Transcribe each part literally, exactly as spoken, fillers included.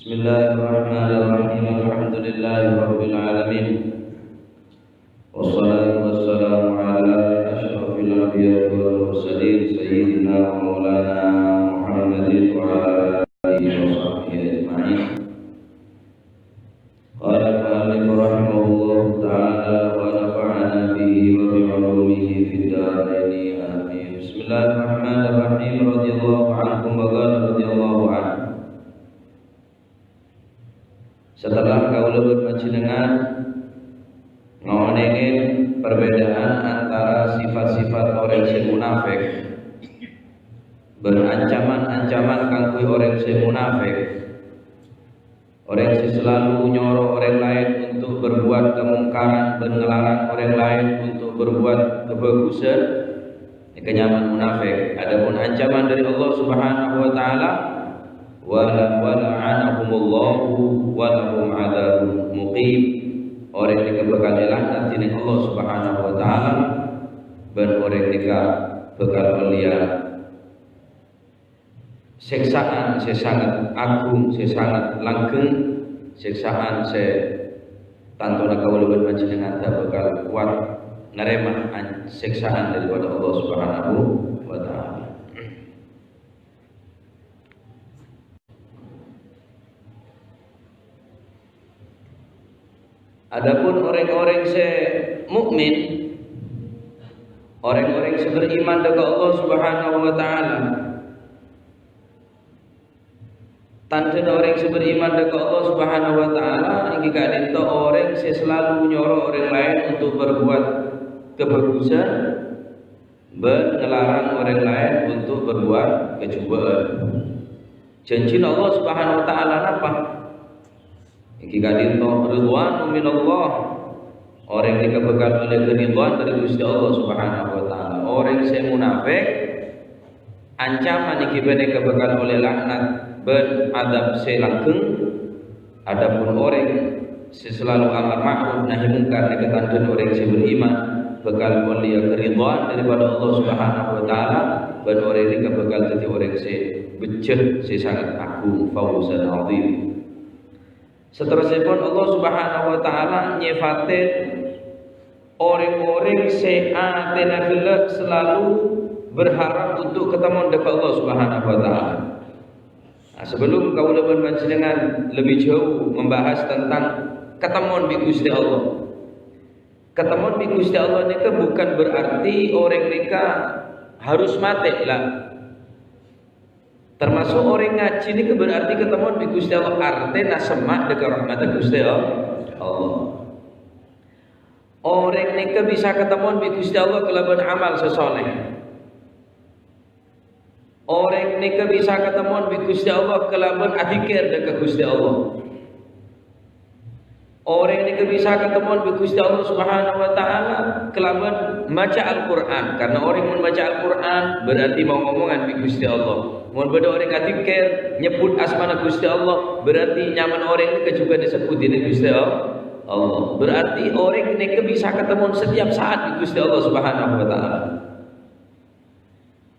بسم الله الرحمن الرحيم. الحمد لله رب العالمين. والصلاة والسلام على أشرف الأنبياء والمرسلين سيدنا ومولانا محمد وعلى آله وصحبه أجمعين. قال المؤلف رحمه الله تعالى ونفعنا به وبعلومه في الدارين آمين. بسم الله الرحمن الرحيم. رضي الله عنكم وقال رضي الله عنه. Setelah kaulâ bân panjhennengngan ngonèngè perbedaan antara sifat-sifat orèng sè munafik bân ancaman-ancaman kaangghuy orèng sè munafik, orèng sè selalu nyoro orèng laèn untuk berbuat kemungkaran bân ngelarang orèng laèn untuk berbuat kebhâghusân, nèka nyamana munafik. Adapun ancaman dâri Allah Subhanahu wa Ta'ala, "Wa la-, wa la'anahumullahu wa lahum adzabun muqim." Orèng nèka bhâkal èlaknat dhinèng Allah Subhanahu wa Ta'ala, bân orèng nèka bhâkal ollèya sèksaan sè sanget agung, sè sanget langghâng, sèksaan sè tantona kaulâ bân panjhennengngan ta' bhâkal kowat narèma an-, sèksaan dâri Allah Subhanahu wa Ta'ala. Adapun orèng-orèng sè mukmin, orèng-orèng sè beriman dâ' ka Allah Subhanahu wa Ta'ala, tandhâna orèng sè beriman dâ' ka Allah Subhanahu wa Ta'ala èngghi ka'dinto orèng sè selalu nyoro orèng laèn untuk berbuat kebhâghusân, bân ngelarang orèng laèn untuk berbuat kajhubâ'ân. Jhânjhina Allah Subhanahu wa Ta'ala napa? Èngghi ka'dinto, "Ridwanun minallah." Orèng nèka bhâkal ollè karidhoan dâri Ghustè Allah Subhanahu wa Ta'ala. Orèng sè munafik, ancaman èngghi panèka bhâkal ollè laknat bân adzab sè langghâng. Adapun orèng sè selalu amar ma'ruf nahi mungkar nèka tandhâna orèng sè beriman, bhâkal ollèya karidhoan daripada Allah Subhanahu wa Ta'ala, bân orèng nèka bhâkal dhâddhi orèng sè beccè sè sanget agung, fauzan azim. Saterrossèpon, Allah Subhanahu wa Ta'ala nyèfatè orèng-orèng sè atèna ghellâ' selalu berharap untuk katemmo dâ' ka Allah Subhanahu wa Ta'ala. Nah, sebelum kaulâ bân panjhennengngan lebih jauh membahas tentang katemmo bi' Ghustè Allah. Katemmo bi' Ghustè Allah nèka bukan berarti orèng nèka harus matè, la. Termasuk orèng ngajhi nèka berarti katemmo bi' Ghustè Allah, artèna semma' dâ' ka rahmatta Ghustè Allah. Orèng nèka bisa katemmo bi' Ghustè Allah kalabân amal sè soleh. Orèng nèka bisa katemmo bi' Ghustè Allah kalabân adzikir dâ' ka Ghustè Allah. Orèng nèka bisa katemmo bi' Ghustè Allah Subhanahu wa Ta'ala kalabân maca Al-Qur'an. Karena orèng mon maca Al-Qur'an berarti mau ngomongan bi' Ghustè Allah. Mon bâdâ orèng adzikir, nyebbhut asmana Ghustè Allah, berarti nyamana orèng nèka jhughân èsebbhut dhinèng Ghustè Allah. Berarti orèng nèka bisa katemmo setiap saat bi' Ghustè Allah Subhanahu wa Ta'ala.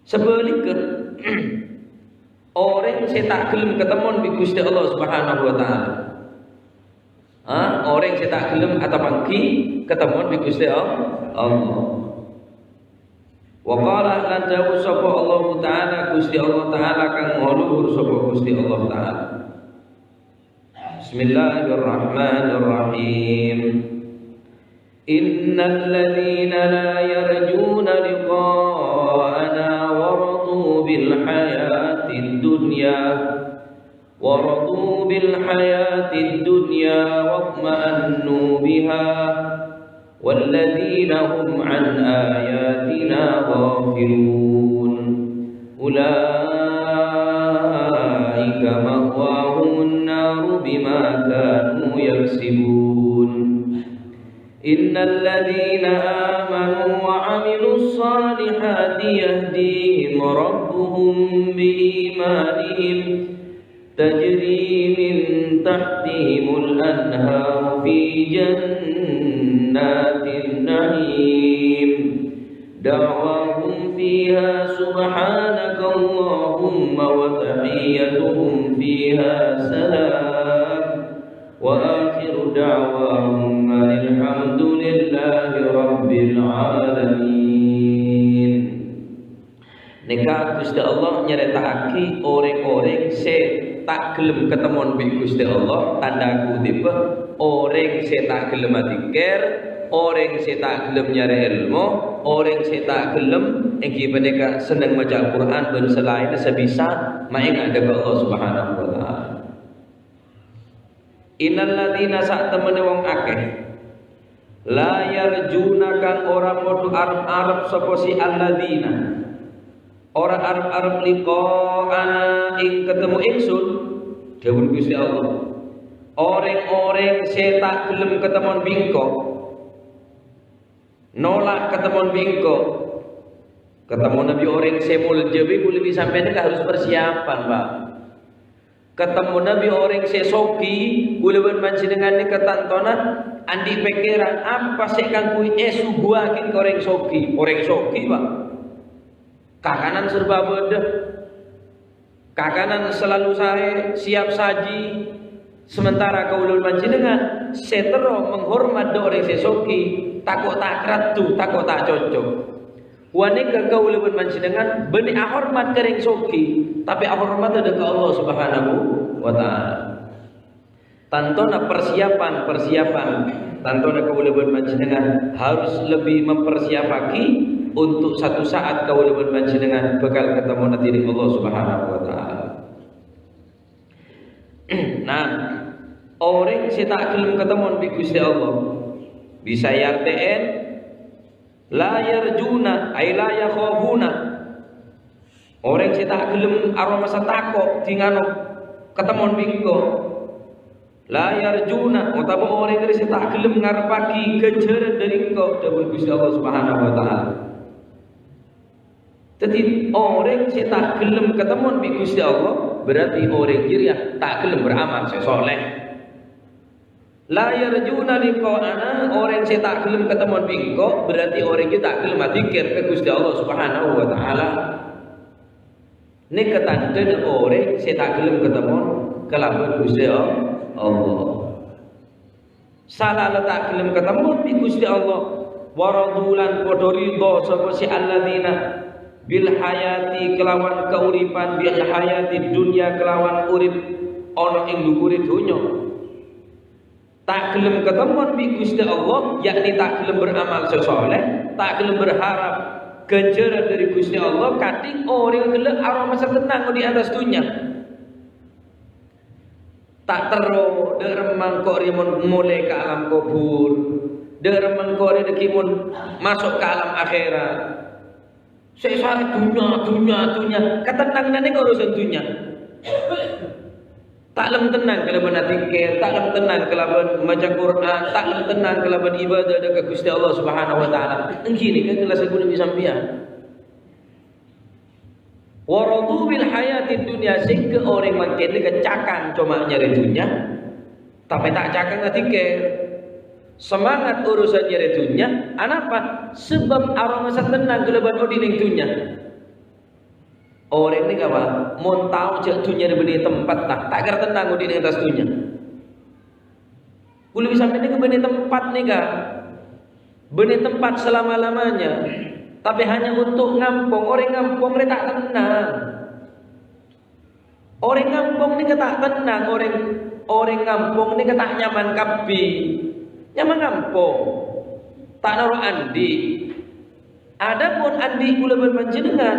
Sabhâligghâ, orèng sè ta' ghellem katemmo bi' Ghustè Allah Subhanahu wa Ta'ala. Ha? Orèng sè ta' ghellem atapangghi katemmo bi' Ghustè Allah. Wa qala, lan dhâbu sapa Allahu Ta'ala, Ghustè Allah Ta'ala kang maha luhur sapa Ghustè Allah Ta'ala. Bismillahirrahmanirrahim. إن الذين لا يرجون لقاءنا ورضوا بالحياة الدنيا، ورضوا بالحياة الدنيا واطمأنوا بها، والذين هم عن آياتنا غافلون، أولئك مأواهم النار بما كانوا يكسبون. إن الذين آمنوا وعملوا الصالحات يهديهم ربهم بإيمانهم، تجري من تحتهم الأنهار في جنات النعيم، دعواهم فيها سبحانك اللهم وتحيتهم فيها سلام وآخر دعواهم أن الحمد لله رب العالمين. Nèka Ghustè Allah nyarèta'aghi orèng-orèng sè ta' ghellem katemmowan bi' Ghustè Allah, tandhâ kutibhâ, orèng sè ta' ghellem adzikir, orèng sè ta' ghellem nyarè èlmo, orèng sè ta' ghellem èngghi panèka senneng maca Al-Qur'an bân salaènna sè bisa maènga' dâ' ka Allah Subhanahu wa Ta'ala. Innalladzina, satemmenna wong akèh, la yarjuna, kang ora padha arep-arep sapa si alladzina, ora arep-arep liqa'ana, ing ketemu ingsun, dhâbuna Ghustè Allah. Orèng-orèng sè ta' ghellem ketemmowan bi' engko', nolak ketemmowan bi' engko'. Ketemmowanna bi' orèng sè molja bi' kulâ bi' sampèyan nèka harus persiapan, Pak. Ketemmowanna bi' orèng sè soghi, kulâ bân panjhennengngan nèka tantona andi' pèkkèran apa sè kaangghuy èsuguwaghi ka orèng soghi. Orèng soghi, Pak. Kakanan serba bâdâ. Kakanan selalu saè, siap saji. Sementara kaulâ bân panjhennengngan sè terro menghormat dâ' orèng sè soghi, tako' ta' karaddu, tako' ta' cocok. Ghânèka kaulâ bân panjhennengngan bânnè ahormat ka orèng soghi, tapè ahormatta dâ' ka Allah Subhanahu wa Ta'ala. Tantona persiapan-persiapan, tantona kaulâ bân panjhennengngan harus lebih mempersiapaghi untuk satu saat kaulâ bân panjhennengngan bhâkal katemmowanna dhinèng Allah Subhanahu wa Ta'ala. Nah, orèng sè ta' ghellem katemmowan bi' Ghustè Allah, bisa èartè'è, la yarjuna, ay la yakhafuna. Orèng sè ta' ghellem aromasa tako' dingano katemmowan bi' engko'. La yarjuna, otabâ orèng rè sè ta' ghellem ngarebbhâghi ghânjhârân dâri engko', dhâbuna Ghustè Allah Subhanahu wa Ta'ala. Dhâddhi, orèng sè ta' ghellem katemmowan bi' Ghustè Allah, berarti orèng jârèya ta' ghellem beramal sè soleh. La yarjuna liqa'ana, orèng sè ta' ghellem katemmowan bi' engko', berarti orèng jârèya ta' ghellem adzikir ka Ghustè Allah Subhanahu wa Ta'ala. Nèka tandhâna orèng sè ta' ghellem katemmowan kalabân Ghustè Allah. Sala la ta' ghellem katemmowan bi' Ghustè Allah. Wa radu, lan padâ ridho sapa sè alladzina bil hayati, kalawan kauripan, bil hayati dunya, kalawan urip ana ing dhuburè dhunnya. Ta' ghellem katemmowan bi' Ghustè Allah, yakni ta' ghellem beramal sè soleh, ta' ghellem berharap ghânjhârân dâri Ghustè Allah, kadhing orèng ghellâ' aromasa tennang odi' attas dhunnya. Ta' terro, dâ' remma engko' rèya mon molè ka alam kobhur, dâ' remma engko' rèya dhâggi' mon maso' ka alam akhèrat. Sè èsarè dhunnya, dhunnya, dhunnya. Katennanganna nèka urusan dhunnya. Ta' lem tennang kalabân adzikir, ta' lem tennang kalabân maca Qur'an, ta' lem tennang kalabân ibadah dâ' ka Ghustè Allah Subhanahu wa Ta'ala. Èngghi nèka kala sè ghuna bi' sampèyan. Wa radu bil hayatid dunya, sehingga orèng mangkèn nèka cakang coma nyarè dhunnya, tapè ta' cakang adzikir. Semangat urusan nyarè dhunnya, anapa? Sabâb aromasa tennang kalabân odi' neng dhunnya. Orèng nèka, Pak, mon tao jâ' dhunnya nèka bânnè tempat, ta', ta' kèra tennang odi' neng attas dhunnya. Kulâ bi' sampèyan nèka bânnè tempat nèka. Bânnè tempat selama-lamanya. Tapè hanya untuk ngampong. Orèng ngampong rè ta' tennang. Orèng ngampong nèka ta' tennang. Orèng, orèng ngampong nèka ta' nyaman kabbhi. Nyaman ngampong. Ta' noro' andi'. Adapun andi' kulâ bân panjhennengngan,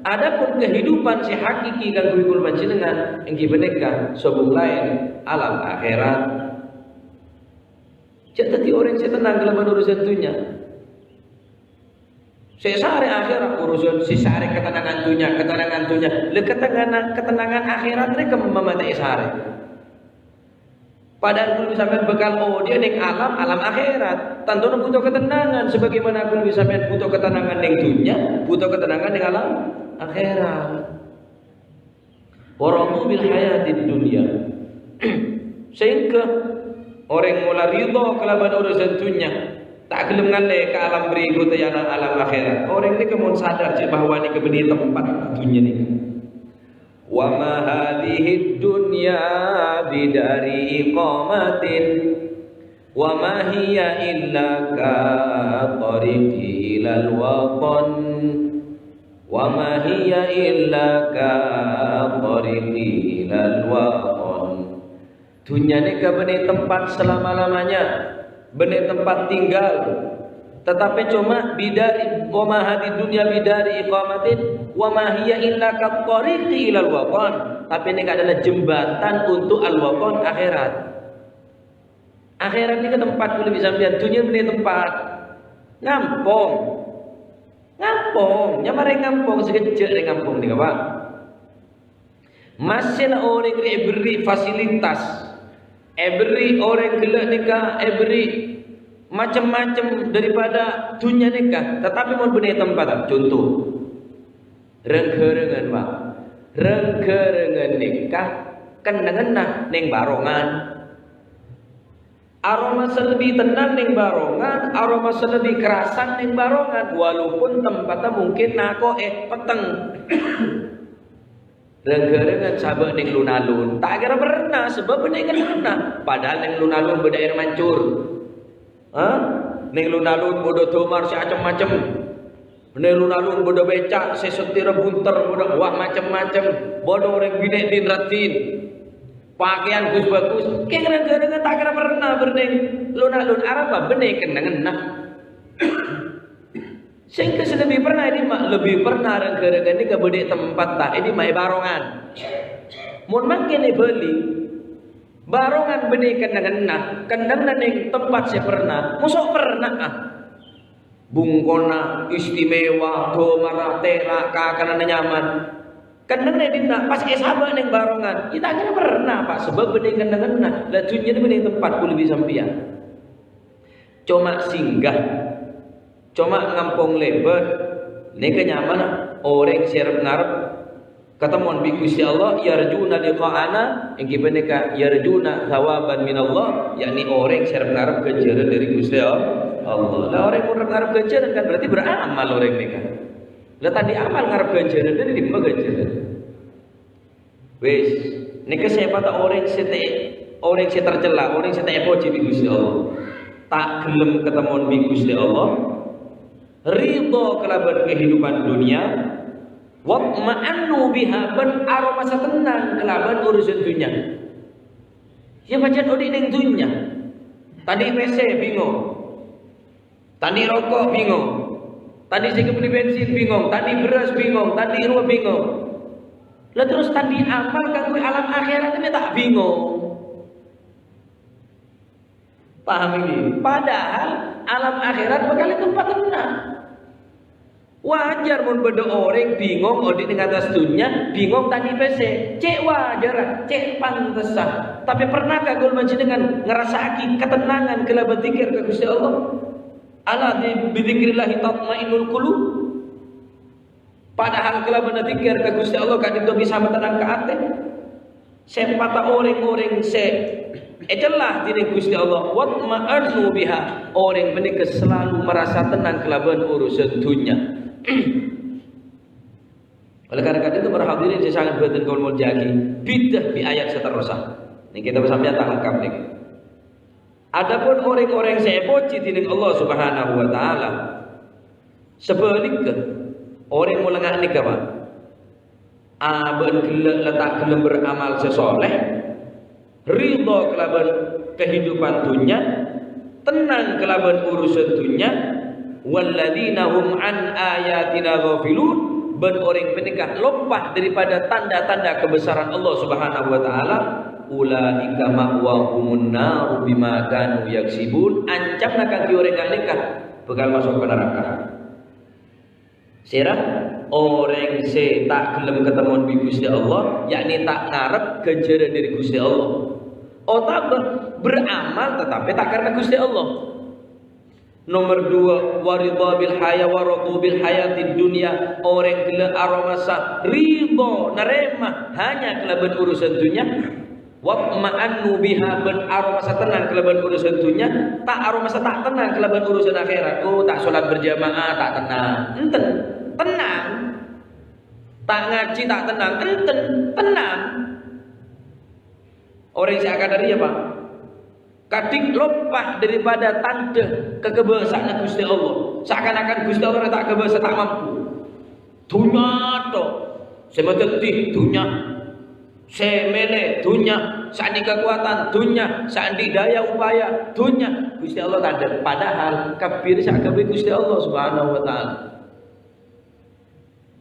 adapun kehidupan sè hakiki kaangghuy kulâ panjhennengngan, èngghi panèka sobung laèn alam akhèrat. Jâ' dhâddhi orèng sè tennang kalabân urusan dhunnya. Sè èsarè akhèrat urusan, sè èsarè katennangan dhunnya, katennangan dhunnya. Lha, katennangan, katennangan akhèrat rè kemma matè èsarè. Padahal kulâ bi' sampèyan bhâkal odi'â neng alam, alam akhèrat. Tantona bhuto katennangan, sabagaimana kulâ bi' sampèyan bhuto katennangan neng dhunnya, bhuto katennangan neng alam akhèrat. Wa radu bil hayatid dunya. Sehingga orèng mola ridho kalabân urusan dhunnya, Ta' ghellem ngallè ka alam berikut, ya'ni alam akhirat. Orèng nèka mon sadar jhâ' bahwa nèka bânnè tempat dhunnya nèka. Wa ma hadzihid dunya bidari iqamatin, wa ma hiya illa ka tariqi ilal watan, wa ma hiya illa ka tariqi ilal watan. Dhunnya nèka bânnè tempat selama-lamanya, bânnè tempat tinggal. Tetapi coma bidari, wa ma hadhi dunya bidari iqamatin, wa ma hiya illa ka tariqi ilal watan. Tapi nèka adalah jembatan untuk al-watan, akhirat. Akhirat nèka tempat kulâ bi' sampèyan, dhunnya bânnè tempat ngampong. Ngampong, nyamana rèng ngampong sakejjhâ' rèng ngampong nèka, Pak. Maskè la orèng rè èberri' fasilitas, èberri' orèng ghellâ' nèka, èberri' macem-macem daripada dhunnya nèka, tetapi mon bânnè tempat, conto, reng-ghârângan, Pak. Reng-ghârângan nèka kennengnganna neng barongan. Aromasa lebbi tennang neng barongan, aromasa lebbi karasan neng barongan, walaupun tempatta mungkin nako'è petteng. Reng-ghârângan sabâ' neng lun-alun, ta' kèra perna, sabâb neng kennengnganna. Padahal neng lun-alun bâdâ air mancur. Ha? Neng lun-alun bâdâ domar sè acem-macem. Neng lun-alun bâdâ bèca' sè sottirra bunter, bâdâ, wah, macem-macem. Bâdâ orèng binè' din-raddin. Pakèyan ghus-bhâghus. Kèng reng-ghârângan ta' kèra perna bânnè lun-alun. Arapa? Bânnè kennengnganna. Sèngghâ sè lebbi perna è dimma? Lebbi perna reng-ghârângan nèka bâdâ è tempatta, è dimma? È barongan. Mon mangkèn èbâli, barongan bânnè kennengnganna, kennengnganna neng tempat sè perna, moso' perna'a. Bungkona istimewa, domarra tèra', kakananna nyaman. Kennengnganna è dinna' pas èsabâ' neng barongan, iyâ ta' kèra perna, Pak, sabâb bânnè kennengnganna. La dhunnya nèka bânnè tempat kulâ bi' sampèyan. Coma singgah, coma ngampong lèbât, nèka nyamana orèng sè rep-ngarep katemmon bi' Ghustè Allah, yarjuna liqa'ana, èngghi panèka yarjuna thawaban minallah, yakni orèng sè rep-ngarep ghânjhârân dâri Ghustè Allah. Lah, orèng mon rep-ngarep ghânjhârân kan berarti beramal orèng nèka. Lah, ta' andi' amal ngarep ghânjhârân, dâri dimma ghânjhârân? Wis, nèka sèpatta orèng sè ta', orèng sè tercela, orèng sè ta' èpojhi bi' Ghustè Allah. Ta' ghellem katemmon bi' Ghustè Allah, ridha kalabân kehidupan dunya, watma'annu biha, bân aromasa tennang kalabân urusan dunya. Iyâ, pajhât odi' neng dunya, ta' andi' pèssè, bingung. Ta' andi' roko', bingung. Ta' andi' sè èkabelli bensin, bingung. Ta' andi' bherrâs, bingung. Ta' andi' rowa, bingung. Lah, terros ta' andi' amal kaangghuy alam akhèrat, mè' ta' bingung. Paham ini? Padahal alam akhèrat bhâkal è tempat tennang. Wajar mon bâdâ orèng bingung odi' neng attas dunya, bingung ta' andi' pèssè. Cè' wajarra, cè' pantessa. Tapè pernahkah kaulâ panjhennengngan ngarassa'aghi katennangan kalabân dzikir ka Ghustè Allah? Ala bi-, bidzikrillahi tatmainnul qulub. Padahal kalabân adzikir ka Ghustè Allah ka'dinto bisa matennangka atè. Sèpatta orèng-orèng sè ècella dâri Ghustè Allah, watma'annu biha, orèng panèka salalu marasa tennang kalabân urusan dunya. Oleh karena itu, para hadirin sè sanget bhâdhân kaulâ molja'aghi, bidhâ bi' ayat sè terrosa. Nèng kita sampèyan ta' lengkap nèng. Adapun orèng-orèng sè èpojhi dâri Allah Subhanahu wa Ta'ala, sabhâligghâ, orèng molè nga' nèka, Pak, abâ'na ghellâ' la ta' ghellem beramal sè soleh, ridha kalabân kehidupan dunya, tennang kalabân urusan dunya, walladzina hum an ayatina ghafilun, bân orèng panèka loppa daripada tanda-tanda kebesaran Allah Subhanahu wa Ta'ala, ulaika ma'wahumun naru bima kanu yaksibun, ancamna kaangghuy orèng ghânèka bhâkal maso' ka naraka. Sèra? Orèng sè ta' ghellem katemmon bi' Ghustè Allah, yakni ta' ngarep ghânjhârân dâri Ghustè Allah. Otabâ beramal tetapi ta' karena Ghustè Allah. Nomor dua, waridha bil haya-, waradhu bil hayatid dunya. Orèng ghellâ' aromasa ridha narèma hanya kalabân urusan dunya. Watma'annu biha, bân aromasa tennang kalabân urusan dhunnya, ta' aromasa ta' tennang kalabân urusan akhèrat. Oh, ta' sholat berjamaah, ta' tennang. Enten, tennang. Ta' ngajhi, ta' tennang. Enten, tennang. Orèng sè akadha rèya, Pak, kadhing loppa daripada tandhâ kakobâsa'anna Ghustè Allah. Seakan-akan Ghustè Allah ta' kobâsa, ta' mampu. Dhunnya tok. Sè madhâddhi dhunnya. Sè mèlè dhunnya. Sè andi' kakowadhân dhunnya. Sè andi' daya upaya dhunnya. Ghustè Allah tandhâ. Padahal kabbhi sè èkaghâbây Ghustè Allah Subhanahu wa Ta'ala.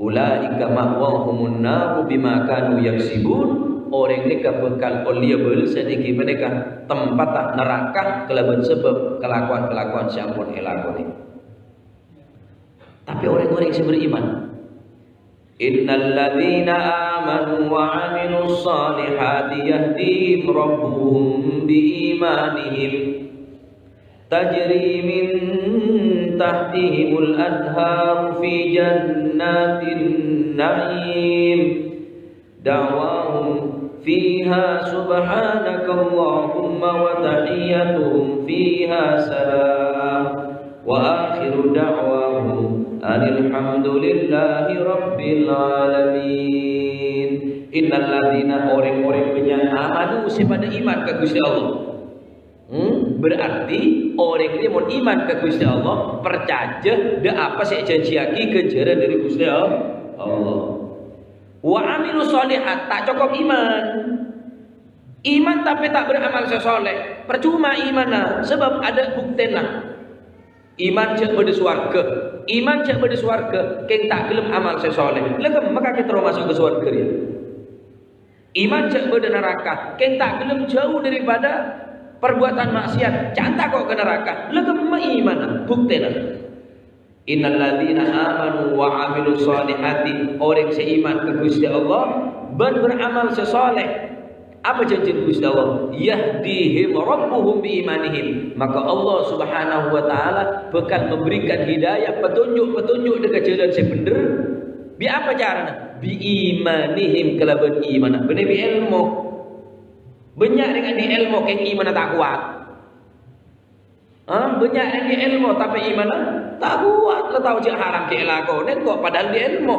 "Ulaika ma'wahumun naru bima kanu yaksibun." Orèng nèka bhâkal ollèya bâlessa dhâggi' panèka tempatta naraka kalabân sabâb kalakowan-kalakowan sè ampon èlakonè. Tapè orèng-orèng sè beriman, "Innal ladzina amanu wa 'amilus shalihati yahdihim rabbuhum bi imanihim." Tajri min tahtihimul anharu fi jannatin na'im. Da'wahum fiha subhanakallahumma wa tahiyyatuhum fiha salam. Wa akhiru da'wahum anil hamdulillahi rabbil alamin. Innal ladzina, orèng-orèng bânnya', amanu, sè padâ iman ka Ghustè Allah. Hmm, berarti orèng rèya mon iman ka Ghustè Allah, parcajâ dâ' apa sè èjhânjhiyaghi ghânjhârân dâri Ghustè Allah. Wa 'amilus shalihat, ta' cokop iman. Iman tapè ta' beramal sè sholeh, parcoma imanna, sabâb adâ' buktèna. Iman jhâ' bâdâ sowarghâ, iman jhâ' bâdâ sowarghâ, kèng ta' ghellem amal sè sholeh. La kemma kakè terro maso' ka sowarghâ rèya? Iman jhâ' bâdâ naraka, kèng ta' ghellem jhâu daripada parbuatan maksiat, ca'na tako' ka naraka. La kemma imanna, buktèna. Innal ladzina amanu wa 'amilus shalihati, orèng sè iman ka Ghustè Allah bân beramal sè sholeh. Apa jhânjhina Ghustè Allah? "Yahdihim rabbuhum bi imanihim." Maka Allah Subhanahu wa Ta'ala bhâkal memberikan hidayah, petunjuk-petunjuk dâ' ka jhâlân sè bhendher. Bi apa carana? "Bi imanihim," kalabân imanna. Bânnè bi' èlmo. Bânnya' rèng andi' èlmo, kèng imanna ta' kowat. Ah, bânnya' andi' èlmo, tapè imanna ta' kowat. La tao jhâ' haram ghi' èlakonè, kok padahal andi' èlmo.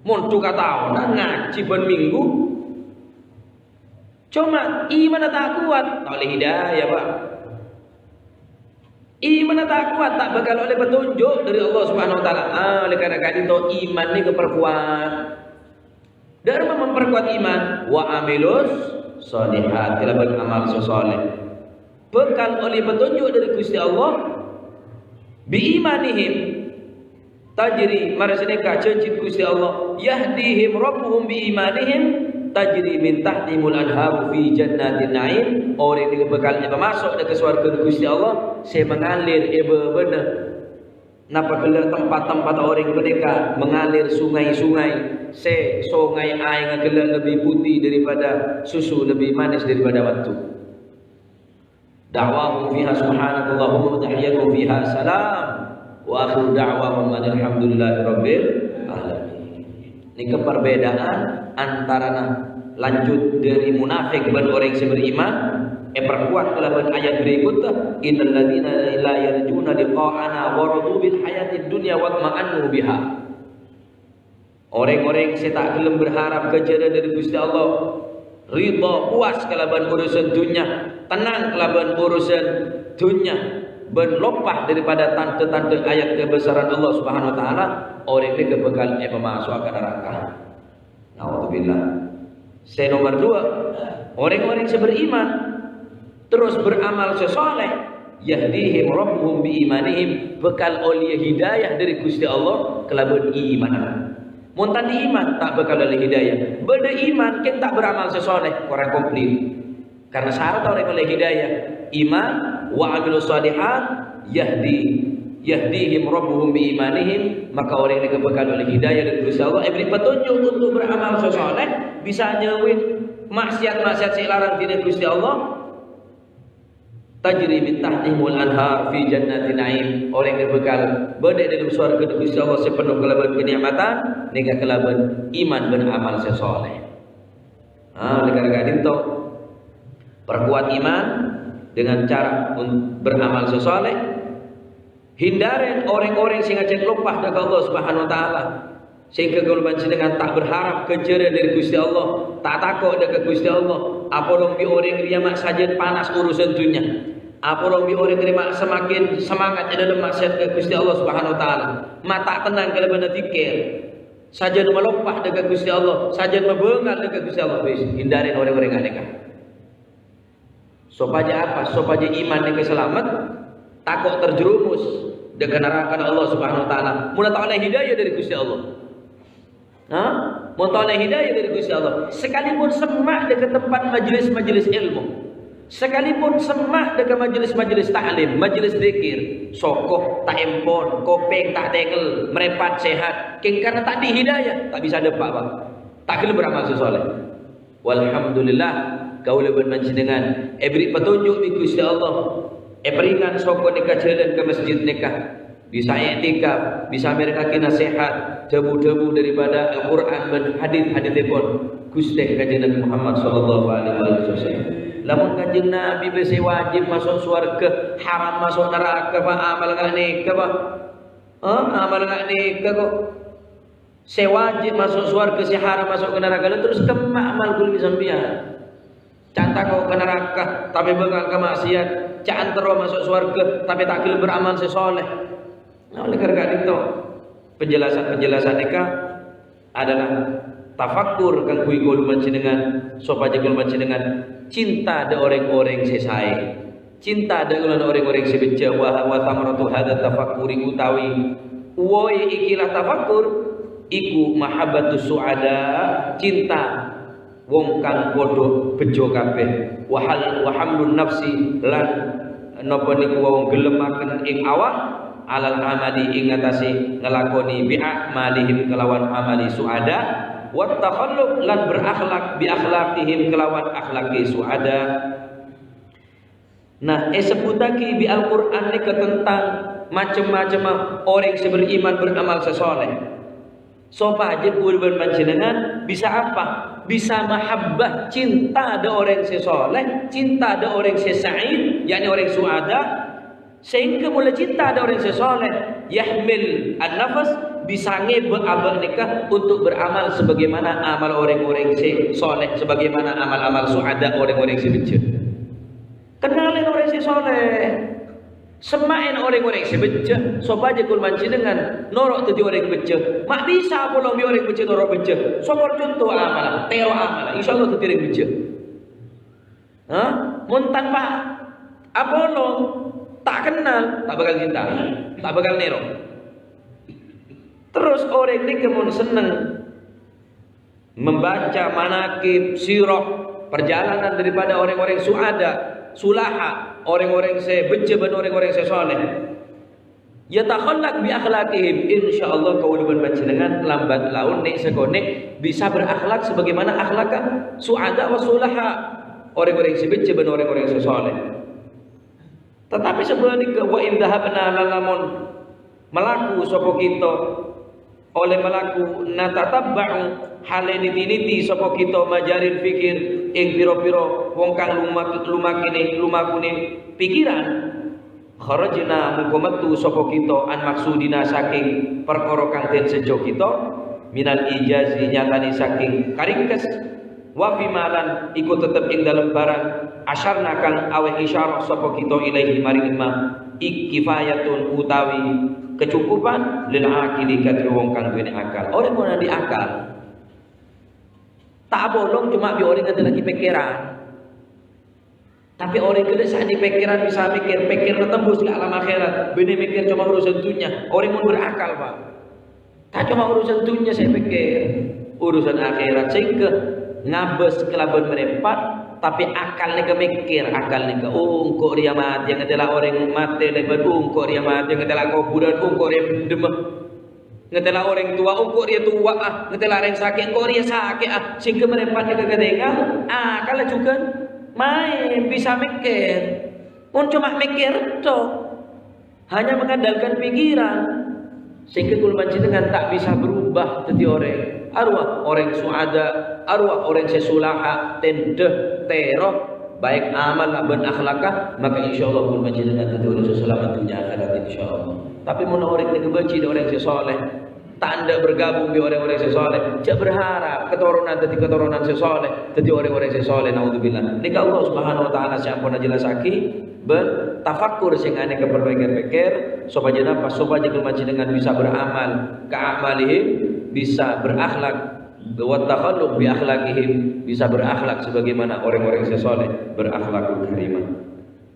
Mondhuk kataona, ngajhi bân minggu. Coma imanna ta' kowat, ta' ollè hidayah, Pak. Imanna ta' kowat, ta' bhâkal ollè petunjuk dâri Allah Subhanahu wa Ta'ala. Ah, oleh karena ka'dinto iman nèko parkowat. Dâ' remma memperkuat iman, wa 'amilus shalihat, kalabân amal sè sholeh. Bhâkal ollè petunjuk dâri Ghustè Allah, bi imanihim. Tajri, mara sanèka jhânjhina Ghustè Allah, "Yahdihim rabbuhum bi imanihim, tajri min tahtihimul anharu fi jannatin na'im." Orèng nèka bhâkal èpamaso' dâ' ka sowarghâna Ghustè Allah sè mangalir è bâbâna. Napa ghellâ' tempat-tempat orèng panèka mangalir sungai-sungai, sè sungai aèngnga ghellâ' lebbi putih daripada susu, lebbi manis daripada mattu. Da'wahum fiha subhanakallahumma wa tahiyyatuhum fiha salam. Wa akhiru da'wahum anil hamdulillahi rabbil alamin. Nèka perbedaan antarana lanjut dâri munafik bân orèng sè beriman, èperkuat kalabân ayat berikutnya, "Innal ladzina la yarjuna liqa'ana wa radu bil hayatid dunya watma'annu biha." Orèng-orèng sè ta' ghellem berharap ghânjhârân dâri Ghustè Allah, ridha, puas kalabân urusan dhunnya, tennang kalabân urusan dhunnya, bân loppa daripada tandhâ-tandhâ ayat kabhâsaran Allah Subhanahu wa Ta'ala, orèng nèka bhâkal èpamaso'a ka naraka. Naudzubillah. Sè nomer dua, orèng-orèng sè beriman, terros beramal sè sholeh, yahdihim rabbuhum bi imanihim, bhâkal ollèya hidayah dâri Ghustè Allah kalabân imanna. Mon ta' andi' iman, ta' bhâkal ollè hidayah. Bâdâ iman, kèng ta' beramal sè sholeh, korang komplit. Karena syarat orèng ollè hidayah, iman, wa 'amilus shalihat, yahdi, yahdihim rabbuhum bi imanihim, maka orèng nèka bhâkal ollè hidayah dâri Ghustè Allah, èbèrri' petunjuk untuk beramal sè sholeh, bisa nyèjhâuwi maksiat-maksiat sè èlarang dâri Ghustè Allah. Tajri min tahtihimul anhar fi jannati na'im. Orèng nèka bhâkal bâdâ è dâlem sowarghâna Ghustè Allah sè penno kalabân kanè'matan, nèka kalabân iman bân amal sè sholeh. Ah, oleh karena ka'dinto, Perkuat iman dengan cara un-, beramal sè saleh. Hindari orèng-orèng sè ngajhâk loppa dâ' ka Allah Subhanahu wa Ta'ala. Sehingga kaulâ panjhennengngan ta' berharap ghânjhârân dâri Ghustè Allah, ta' tako' dâ' ka Ghustè Allah. Apolong bi' orèng rèya ma' sajân panas urusan dhunnya. Apolong bi' orèng rèya ma' semakin semangat è dâlem maksiat ka Ghustè Allah Subhanahu wa Ta'ala. Ma' ta' tennang kalabân dzikir. Sajân maloppa dâ' ka Ghustè Allah, sajân mabângal dâ' ka Ghustè Allah. Wis, hindari orèng-orèng ghânèka. Sopajâ apa? Sopajâ iman nèka salamet, tako' terjerumus dâ' ka narakana Allah Subhanahu wa Ta'ala. Mon la ta' ollè hidayah dâri Ghustè Allah. Ha? Mon ta' ollè hidayah dâri Ghustè Allah. Sakalipun semma' dâ' ka tempat majelis-majelis ilmu. Sakalipun semma' dâ' ka majelis-majelis ta'lim, majelis dzikir, soko, ta' empon, kopèng, ta' tengngel, mrèpat, sehat. Kèng karna ta' andi' hidayah, ta' bisa dâpa', Pak. Ta' ghellem beramal sè saleh. Walhamdulillah, kaulâ bân panjhennengngan èberri' petunjuk bi' Ghustè Allah, èparèngan soko nèka jhâlân ka masjid nèka, bisa i'tikaf, bisa mèrengngaghi nasehat, dhâbu-dhâbu daripada Al-Qur'an bân hadis-hadisèpon Ghustè Kanjeng Nabi Muhammad sallallahu alaihi wasallam. Lamon Kanjeng Nabi bhâi sè wajib maso' sowarghâ, haram maso' naraka, Pak, amal nga' nèka, Pak. Hah? Amal nga' nèka kok. Sè wajib maso' sowarghâ, sè haram maso' ka naraka. Lha terros kemma amal kaulâ bi' sampèyan? Ca'na tako' ka naraka, tapè bângal ka maksiat. Ca'na terro maso' sowarghâ, tapè ta' ghellem beramal sè saleh. Nah, oleh karena itu, penjelasan-penjelasan nèka adalah tafakkur kaangghuy kaulâ panjhennengngan, sopajâ kaulâ panjhennengngan cinta dâ' orèng-orèng sè saè. Cinta dâ' kaulâ orèng-orèng sè beccè'. Wa, wa thamaratu hadza tafakkuri, utawi uwoy ènggi la tafakkur, iku mahabbatus su'ada, cinta wong kang padha beccè' kabbhi. Wa hal-, wa hamlun nafsi, lan napa niku wong gellemmaken ing awak, alal amali, ing ngatasé ngalakonè bi a'malihim kalawan amali su'ada, wat takhalluq, lan berakhlak bi akhlaqihim kalawan akhlakè su'ada. Nah, èsebbhuttaghi bi' Al-Qur'an nèka tentang macem-macemma orèng sè beriman, beramal sè soleh. Sopajâ kaulâ bân panjhennengngan bisa apa? Bisa mahabbah, cinta dâ' orèng sè soleh, cinta dâ' orèng sè sa'id, yakni orèng su'ada, sehingga mon la cinta dâ' orèng sè soleh, yahmil an-nafas, bisa ngèbâ abâ' nèka untuk beramal sebagaimana amal orèng-orèng sè soleh, sebagaimana amal-amal su'ada orèng-orèng sè beccè'. Kennalè orèng sè soleh. Semma'è orèng-orèng sè beccè', sopajâ kaulâ bân panjhennengngan noro' dhâddhi orèng beccè'. Ma' bisa apolong bi' orèng beccè' noro' beccè'. Sokor conto amalla, tèro amalla, insyaallah dhâddhi orèng beccè'. Hah? Mon tanpa apolong, ta' kennal, ta' bhâkal cinta, ta' bhâkal nèro. Terros orèng nèka mon senneng membaca manaqib, sirah, perjalanan daripada orèng-orèng su'ada, sulaha, orèng-orèng sè beccè' bân orèng-orèng sè soleh. Yatakhallaq bi akhlaqihim, insyaallah kaulâ bân panjhennengngan lambat laun nè' sakonè' bisa berakhlak sebagaimana akhlakka su'ada wa sulaha, orèng-orèng sè beccè' bân orèng-orèng sè soleh. Tatapi sabhâligghâ, wa in dhahabna, lan lamon malaku sapa kita, ollè malaku, natatabba'u, hale niti-niti sapa kita, majaril fikir, ing pira-pira wong kang lumak-, lumakine, lumakune pikiran, kharajna, mongko metu sapa kita, an maksudina, saking perkara kang den sejja kita, minal ijazi, nyatane saking karingkes, wa fima, lan iku tetep ing dalem barang, asyarna, kang aweh isyarah sapa kita, ilaihi, maring ma, ik-, kifayatun, utawi kecukupan, lil aqili, kadhi wong kang duwene akal. Orèng mon andi' akal, ta' apolong coma bi' orèng ngadellagi pekkeran. Tapè orèng ghellâ' sè andi' pekkeran bisa mèkkèr, pekkeranna tembus ka alam akhirat. Bânnè mèkkèr coma urusan dhunnya. Orèng mon berakal, Pak. Ta' coma urusan dhunnya sè èpèkkèr, urusan akhirat. Sehingga ngabâs kalabân marèmpat, tapè akal nèka mèkkèr, akal nèka, "Oh, engko' rèya matè, ngatela orèng matè lèbât, oh, engko' rèya matè, ngatela kobhurân, oh, engko' rèya bendemma." Ngatela orèng towa, engko' rèya towa'a. Ngatela orèng sakè', engko' rèya sakè'a. Sehingga marèmpat nèka katèngal, akalla jhughân maèn bisa mèkkèr. Mon coma mèkkèr tok, hanya mengandalkan pikiran, sehingga kaulâ panjhennengngan ta' bisa berubah dhâddhi orèng. Arowa orèng su'ada, arowa orèng sè sulaha, tèndhâ, tèro. baik amal bân akhlakka, maka insyaallah ghulâ bân panjhennengngan dhâddhi orèng sè salamet dhunnya akhèrat, insyaallah. Tapè mon orèng nèka bânci dâ' orèng sè soleh, ta' endâ' bergabung bi' orèng-orèng sè soleh, jhâ' berharap katoronan dhâddhi katoronan sè soleh, dhâddhi orèng-orèng sè soleh, naudzubillah. Nèka Allah Subhanahu wa Ta'ala sè ampon ajellassaghi, bân tafakkur sè nganèka pèr-pèkkèr, sopajâ napa? Sopajâ ghulâ bân panjhennengngan bisa beramal ka a'malihim, bisa berakhlak, wa takhalluq bi akhlaqihim, bisa berakhlak sebagaimana orang-orang sè soleh, berakhlakul karimah.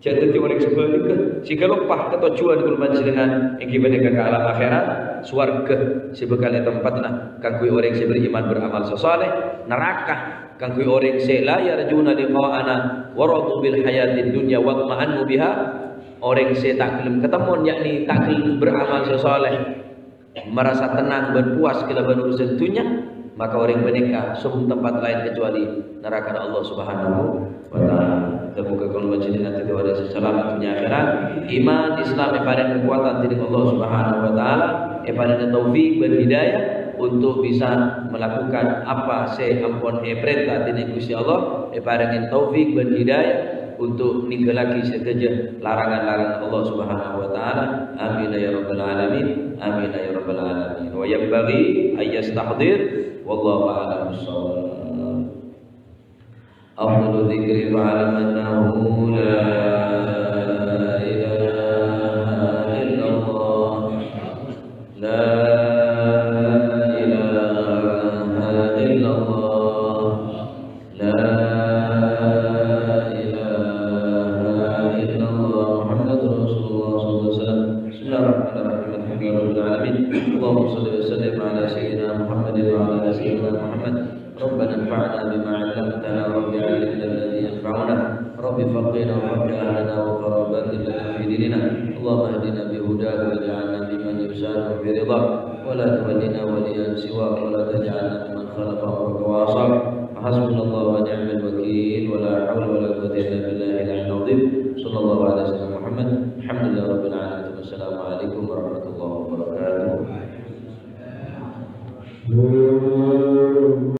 Jhâ' dhâddhi orèng sè bâligh, sè kaloppa ka tojjhuwân ghulâ bân panjhennengngan, èngghi panèka ka alam akhèrat, sowarghâ sè bhâkal ètempatna kaangghuy orèng sè beriman beramal sè soleh, naraka kaangghuy orèng sè la yarjuna liqa'ana wa radu bil hayatid dunya wa tma'annu biha, orèng sè ta' ghellem katemmon, yakni ta' ghellem beramal sè soleh, marasa tennang bân puas kalabân urusan dhunnya, maka orèng panèka sobung tempat laèn kacuali narakana Allah Subhanahu wa Ta'ala. Dhâbuna ghulâ bân panjhennengngan dhâddhi orèng sè salamet dhunnya akhèrat. Iman, Islam èparèng kakowadhân dâri Allah Subhanahu wa Ta'ala, èparèngè taufik bân hidayah untuk bisa melakukan apa sè ampon èparènta dâri Ghustè Allah, èparèngè taufik bân hidayah untuk ninggalaghi sadhâjâ larangan-larangan Allah Subhanahu wa Ta'ala. Amin ya rabbal alamin. Amin ya rabbal alamin. Wa yanbaghi an yastahdir. Wallahu a'lam bissawab. Afdalu dzikri fa'lam annahu la ilaha illallah. La ilaha illallah. La ilaha illallah Muhammadur Rasulullah sallallahu alaihi wasallam. Bismillahirrahmanirrahim. Alhamdulillahirabbil alamin. Allahumma shalli wa sallim ala sayyidina Muhammadin wa ala ali sayyidina Muhammad. Rabbana anfa'na bima 'allamtana, Rabbi 'allimna alladhi yanfa'una, Rabbi faqqihna wa faqqih ahlana wa qarabatin lana fi dinina. Allahumma ihdina bi hudaka waj'alna mimman yusari'u fi ridhak, wa la tuwallina waliyan siwak, wa la taj'alna mimman khalafa amraka wa 'asak. Hasbunallahu wa ni'mal wakil, wa la haula wa la quwwata illa billahil 'aliyyil 'azim.